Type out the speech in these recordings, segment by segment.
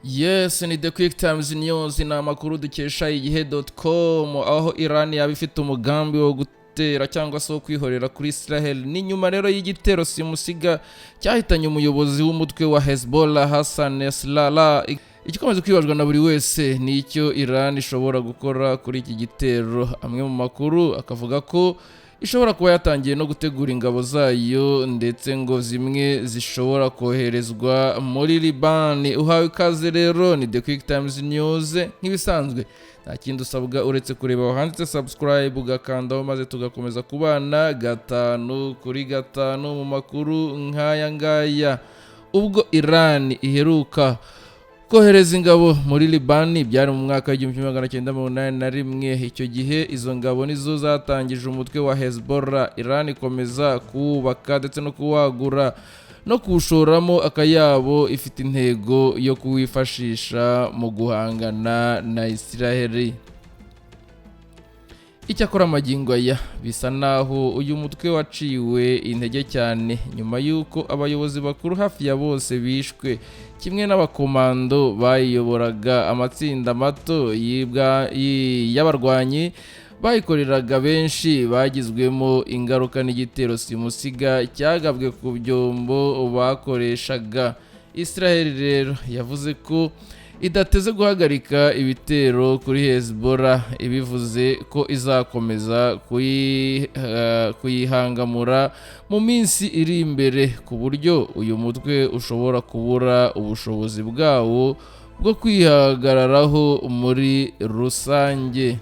Yes, ni The Quick Times News, ni amakuru dukesha igihe.com, aho Iran yaba ifite umugambi wo gutera cyangwa se wo kwihorera kuri Israel. Ni nyuma rero y'igitero simusiga cyahitanye umuyobozi w'umutwe wa Hezbollah, Hassan Nasrallah. Igikomeza kwibazwa na buri wese ni icyo Iran ishobora gukora kuri iki gitero. Amwe mu makuru akavuga ko ishobora kuba yatangiye no gutegura ingabo zayo, ndetse ngo zimwe zishobora koherezwa muri Liban. Uhawe ikaze rero, ni The Quick Times News. Nk'ibisanzwe, nta kindi usabwa uretse kureba aho handitse subscribe, ugakandaho, maze tugakomeza kubana gatanu kuri gatanu mu makuru nk'aya ngaya. Ubwo Iran iheruka kohereza ingabo muri Libani byari mu mwaka wa 1981. Icyo gihe izo ngabo nizo zatangije umutwe wa Hezbollah. Iran ikomeza kuwubaka ndetse no kuwagura no kuwushoramo akayabo, ifite intego yo kuwifashisha mu guhangana na Israel. Icyakora amagingo aya bisa naho uyu mutwe waciwe intege cyane, nyuma y'uko abayobozi bakuru hafi ya bose bishwe, kimwe n'abakomando bayiyoboraga. Amatsinda mato y'abarwanyi bayikoreraga benshi bagizwemo ingaruka n'igitero simusiga cyagabwe ku byombo bakoreshaga. Israel rero yavuze ko idateze guhagarika ibitero kuri Hezbollah, ibivuze ko izakomeza kuyihangamura mu minsi iri imbere, ku buryo uyu mutwe ushobora kubura ubushobozi bwawo bwo kwihagararaho muri rusange.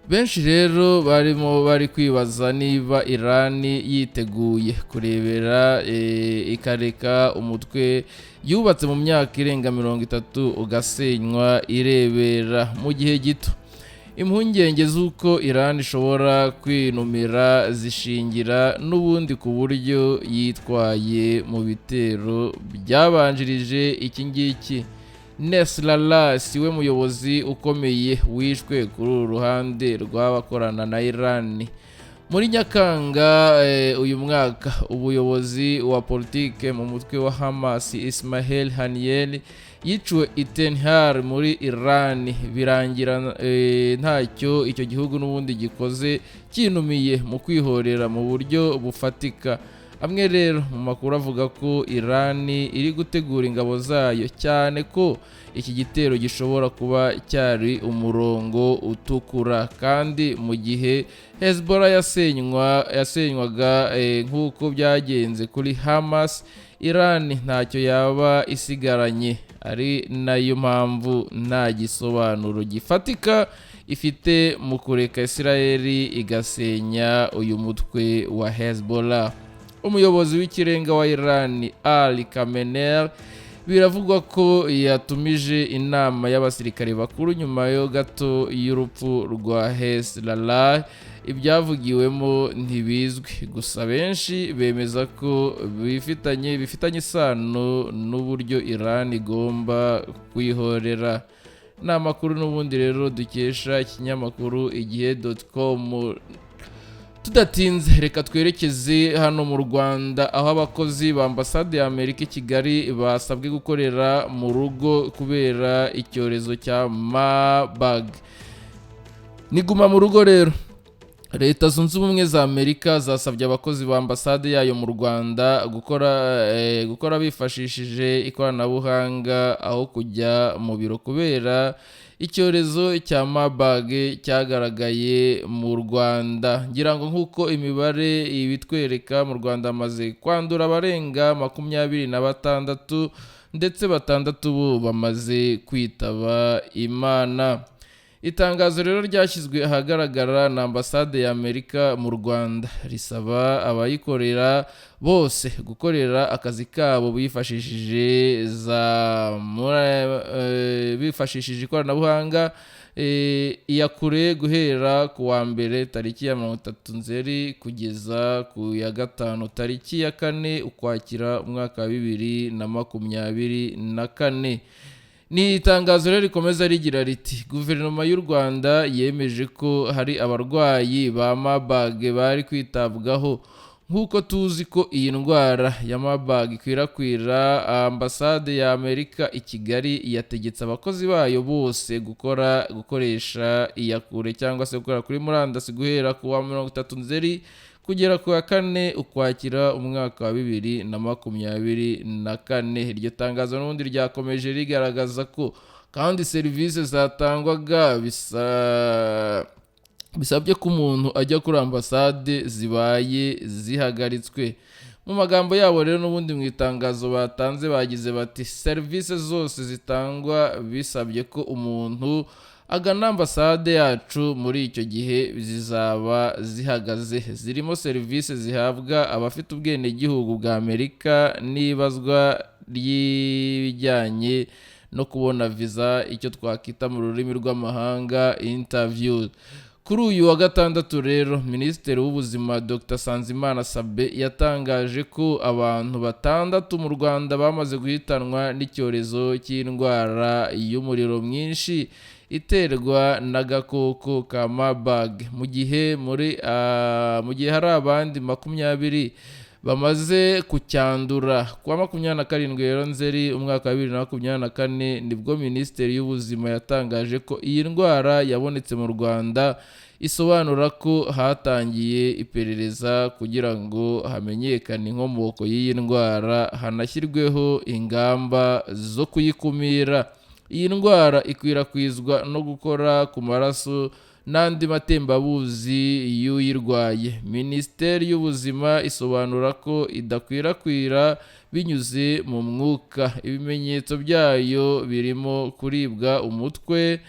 Benshi rero barimo bari kwibaza niba Irani yiteguye kurebera ikareka umutwe yubatse mu myaka irenga 30 ugasenywa irebera mu gihe gito. Impungenge z'uko Iran ishobora kwinumira zishingira n'ubundi ku buryo yitwaye mu bitero byabanjirije iki ngiki. Nasrallah si we muyobozi ukomeye wishwe kuri uru ruhande rw'abakorana na Iran. Muri Nyakanga uyu mwaka, ubuyobozi wa politike mu mutwe wa Hamas, Ismail Haniyeh, yiciwe i Tehran muri Iran, birangira ntacyo icyo gihugu n'ubundi gikoze kinumiye mu kwihorera mu buryo bufatika. Amwe rero mu makuru avuga ko Iran iri gutegura ingabo zayo, cyane ko iki gitero gishobora kuba cyari umurongo utukura, kandi mu gihe Hezbollah yasenywaga nk'uko byagenze kuri Hamas, Iran ntacyo yaba isigaranye, ari nayo mpamvu nta gisobanuro gifatika ifite mu kureka Israel igasenya uyu mutwe wa Hezbollah. Umuyobozi w'ikirenga wa Iran, Ali Khamenei, biravugwa ko yatumije inama y'abasirikare bakuru nyuma yo gato y'urupfu rwa Nasrallah. Ibyavugiwemo ntibizwi, gusa benshi bemeza ko bifitanye isano n'uburyo Iran igomba kwihorera. Ni amakuru n'ubundi rero dukesha ikinyamakuru igihe.com. Tudatinze, reka twerekeze hano mu Rwanda, aho abakozi ba Ambasade ya Amerika i Kigali basabwe gukorera mu rugo kubera icyorezo cya Marburg. Niguma mu rugo rero. Leta Zunze Ubumwe za Amerika zasabye abakozi ba ambasade yayo mu Rwanda gukora bifashishije ikoranabuhanga aho kujya mu biro, kubera icyorezo cya Marburg cyagaragaye mu Rwanda. Ngira ngo nk'uko imibare ibitwereka, mu Rwanda hamaze kwandura abarenga 26, ndetse batandatu bo bamaze kwitaba Imana. Itangazo rero ryashyizwe ahagaragara na Ambasade ya Amerika mu Rwanda risaba abayikorera bose gukorera akazi kabo bifashishije ikoranabuhanga, iyakure, guhera ku wa mbere tariki ya 30 Nzeri kugeza ku ya gatanu tariki ya 4 Ukwakira umwaka wa 2024. Ni itangazo rero rikomeza rigira riti: "Guverinoma y'u Rwanda yemeje ko hari abarwayi ba Marburg bari kwitabwaho nk'uko Nk'uko tuzi ko iyi ndwara ya Marburg ikwirakwira, Ambasade ya Amerika i Kigali yategetse abakozi bayo bose gukora gukoresha iyakure cyangwa se gukora kuri murandasi guhera ku wa 30 Nzeri kugera ku wa 4 Ukwakira umwaka wa 2024. Iryo tangazo n'ubundi ryakomeje rigaragaza ko kandi serivisi zatangwaga bisabye ko umuntu ajya kuri ambasade zibaye zihagaritswe. Mu magambo yabo rero n'ubundi mu itangazo batanze bagize bati: "Serivisi zose zitangwa bisabye ko umuntu agana ambasade yacu muri icyo gihe zizaba zihagaze, zirimo serivisi zihabwa abafite ubwenegihugu bwa Amerika n'ibazwa ry'ibijyanye no kubona viza, icyo twakwita mu rurimi rw'amahanga interview." Kuri uyu wa gatandatu rero, Minisitiri w'Ubuzima Dr Nsanzimana Sabin yatangaje ko abantu batandatu mu Rwanda bamaze guhitanwa n'icyorezo cy'indwara y'umuriro mwinshi iterwa n'agakoko ka Marburg, mu gihe hari abandi 20 bamaze kucyandura. Kuwa 27 rero Nzeri umwaka wa 2024 nibwo Minisiteri y'Ubuzima yatangaje ko iyi ndwara yabonetse mu Rwanda, isobanura ko hatangiye iperereza kugira ngo hamenyekane inkomoko y'iyi ndwara, hanashyirweho ingamba zo kuyikumira. Iyi ndwara ikwirakwizwa no gukora ku maraso n'andi matembabuzi y'uyirwaye. Minisiteri y'Ubuzima isobanura ko idakwirakwira binyuze mu mwuka. Ibimenyetso byayo birimo kuribwa umutwe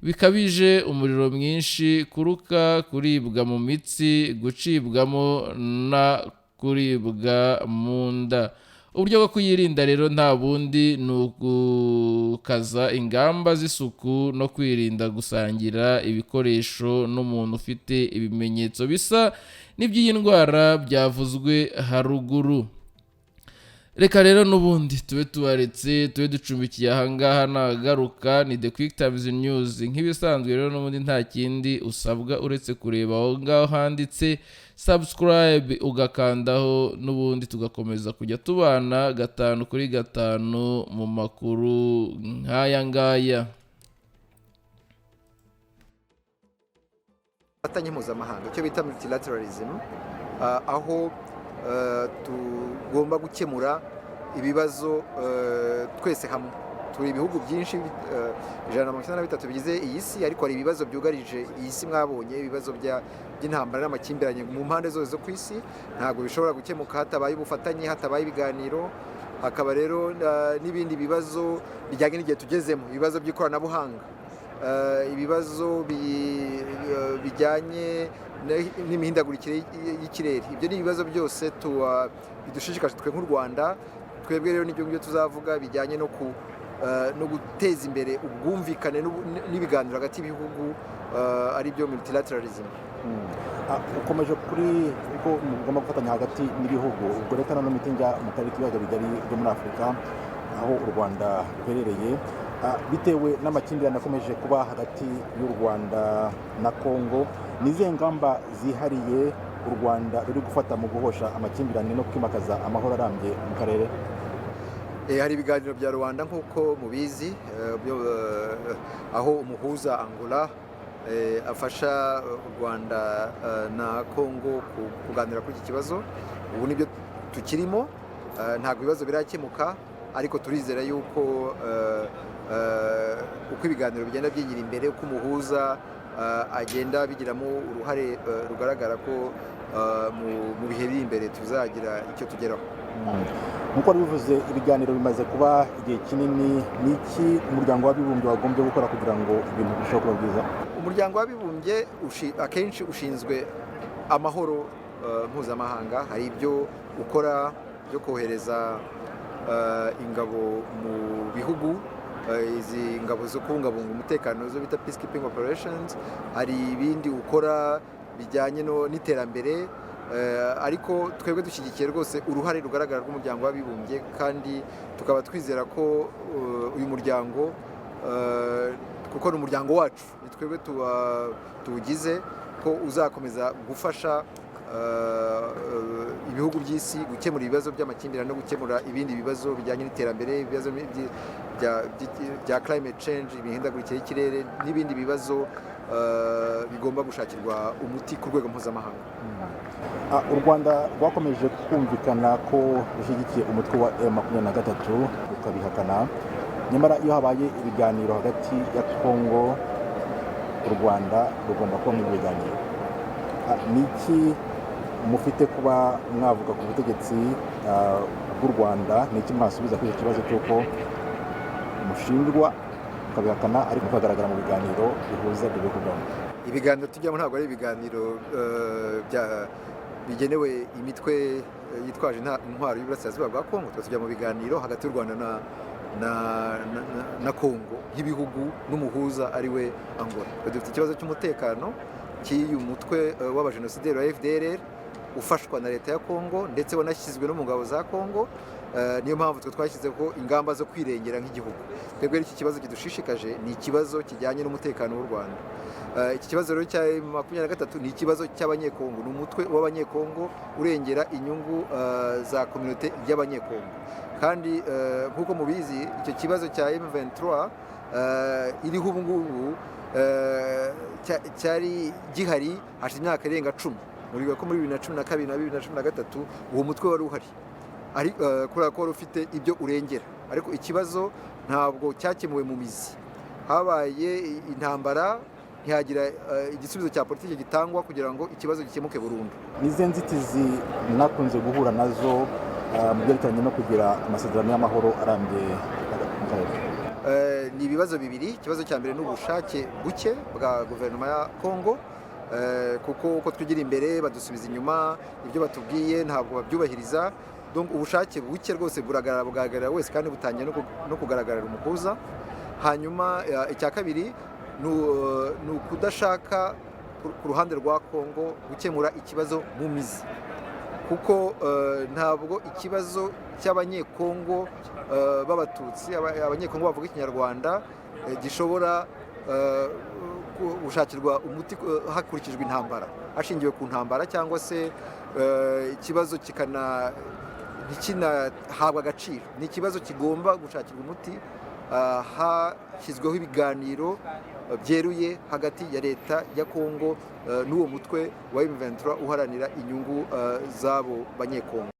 bikabije, umuriro mwinshi, kuruka, kuribwa mu mitsi, gucibwamo na kuribwa mu nda. Uburyo bwo kuyirinda rero nta bundi, ni ugukaza ingamba z'isuku no kwirinda gusangira ibikoresho n'umuntu ufite ibimenyetso bisa n'iby'iyi ndwara byavuzwe haruguru. Reka rero n'ubundi tube tubaretse, tube ducumbikiye ahangaha. Nagaruka ni The Quick Times News nk'ibisanzwe. Rero n'ubundi nta kindi usabwa uretse kureba aho ngaho handitse subscribe, ugakandaho, n'ubundi tugakomeza kujya tubana gatanu kuri gatanu mu makuru nk'aya ngaya. Ubufatanye mpuzamahanga, icyo bita multilateralism, aho tugomba gukemura ibibazo twese hamwe. Turi ibihugu byinshi, 193 bigize iyi si, ariko hari ibibazo byugarije iyi si. Mwabonye ibibazo by'intambara n'amakimbirane mu mpande zose zo ku isi. Ntabwo bishobora gukemuka hatabaye ubufatanye, hatabaye ibiganiro. Hakaba rero n'ibindi bibazo bijyanye n'igihe tugezemo, ibibazo by'ikoranabuhanga, ibibazo bijyanye n'imihindagurikire y'ikirere. Ibyo ni ibibazo byose bidushishikaje twe nk'u Rwanda. Twebwe rero n'ibyo ngibyo tuzavuga bijyanye no guteza imbere ubwumvikane n'ibiganiro hagati y'ibihugu, ari byo multilateralism. Ukomeje kuri ko mugomba gufatanya hagati n'ibihugu. Ubwo reka noneho mpite njya mu karere k'ibiyaga bigari byo muri Afurika, aho u Rwanda ruherereye. Bitewe n'amakimbirane akomeje kuba hagati y'u Rwanda na Congo, ni izihe ngamba zihariye u Rwanda ruri gufata mu guhosha amakimbirane no kwimakaza amahoro arambye mu karere? Hari ibiganiro bya Luanda nk'uko mubizi, aho umuhuza Angola afasha u Rwanda na Congo kuganira kuri iki kibazo. Ubu nibyo tukirimo. Ntabwo ibibazo birakemuka, ariko turizera yuko uko ibiganiro bigenda byigira imbere, uko umuhuza agenda bigiramo uruhare rugaragara, ko mu bihe biri imbere tuzagira icyo tugeraho. Nk'uko wari bivuze, ibiganiro bimaze kuba igihe kinini. Ni iki Umuryango w'Abibumbye wagombye gukora kugira ngo ibintu birusheho kuba byiza? Umuryango w'Abibumbye akenshi ushinzwe amahoro mpuzamahanga. Hari ibyo ukora byo kohereza ingabo mu bihugu, izi ngabo zo kubungabunga umutekano zo bita peacekeeping operations. Hari ibindi ukora bijyanye n'iterambere, ariko twebwe dushyigikiye rwose uruhare rugaragara rw'Umuryango w'Abibumbye, kandi tukaba twizera ko uyu muryango, kuko ni umuryango wacu, ni twebwe tuwugize, ko uzakomeza gufasha. ibihugu by'isi gukemura ibibazo by'amakimbirane no gukemura ibindi bibazo bijyanye n'iterambere, ibibazo bya climate change, imihindagurikire y'ikirere n'ibindi bibazo bigomba gushakirwa umuti ku rwego mpuzamahanga. U Rwanda rwakomeje kumvikana ko rushyigikiye umutwe wa M23, rukabihakana. Nyamara iyo habaye ibiganiro hagati ya Kongo, u Rwanda rugomba kuba mu biganiro. Ni iki mufite kuba mwavuga ku butegetsi bw'u Rwanda? Ni iki mwasubiza kuri icyo kibazo cy'uko mushinjwa mukabihakana, ariko mukagaragara mu biganiro bihuza ibyo bihugu byombi? Ibiganiro tujyamo ntabwo ari ibiganiro bigenewe imitwe yitwaje intwaro y'Uburasirazuba bwa Kongo. Twe tujya mu biganiro hagati y'u Rwanda na Kongo nk'ibihugu n'umuhuza ari we Angola. Twe dufite ikibazo cy'umutekano cy'uyu mutwe w'abajenosideri wa FDLR ufashwa na leta ya Kongo, ndetse wanashyizwe no mu ngabo za Kongo. Niyo mpamvu twe twashyizeho ingamba zo kwirengera nk'igihugu. Twebwe iki kibazo kidushishikaje ni ikibazo kijyanye n'umutekano w'u Rwanda. Iki kibazo rero cya 23 ni ikibazo cy'Abanyekongo, ni umutwe w'Abanyekongo urengera inyungu za communauté y'Abanyekongo. Kandi nk'uko mubizi, icyo kibazo cya M23 iriho ubu ngubu cyari gihari hashize imyaka irenga 10. Muribuka ko muri 2012 na 2013 uwo mutwe wari uhari, kubera ko wari ufite ibyo urengera, ariko ikibazo ntabwo cyakemuwe mu mizi. Habaye intambara, ntihagira igisubizo cya politiki gitangwa kugira ngo ikibazo gikemuke burundu. Ni izihe nzitizi mwakunze guhura nazo mu byerekeranye no kugira amasezerano y'amahoro arambye mu karere? Ni ibibazo bibiri. Ikibazo cya mbere ni ubushake buke bwa guverinoma ya Kongo, kuko uko twigira imbere badusubiza inyuma, ibyo batubwiye ntabwo babyubahiriza. Donc ubushake buke rwose buragaragara, bugaragarira wese, kandi butangiye no kugaragarira umuhuza. Hanyuma icya kabiri ni ukudashaka ku ruhande rwa Kongo gukemura ikibazo mu mizi, kuko ntabwo ikibazo cy'Abanyekongo b'Abatutsi, Abanyekongo bavuga Ikinyarwanda, gishobora gushakirwa umuti hakurikijwe intambara, hashingiwe ku ntambara, cyangwa se ikibazo kikana ntikinahabwa agaciro. Ni ikibazo kigomba gushakirwa umuti hashyizweho ibiganiro byeruye hagati ya leta ya Kongo n'uwo mutwe wa M23 uharanira inyungu z'abo Banyekongo.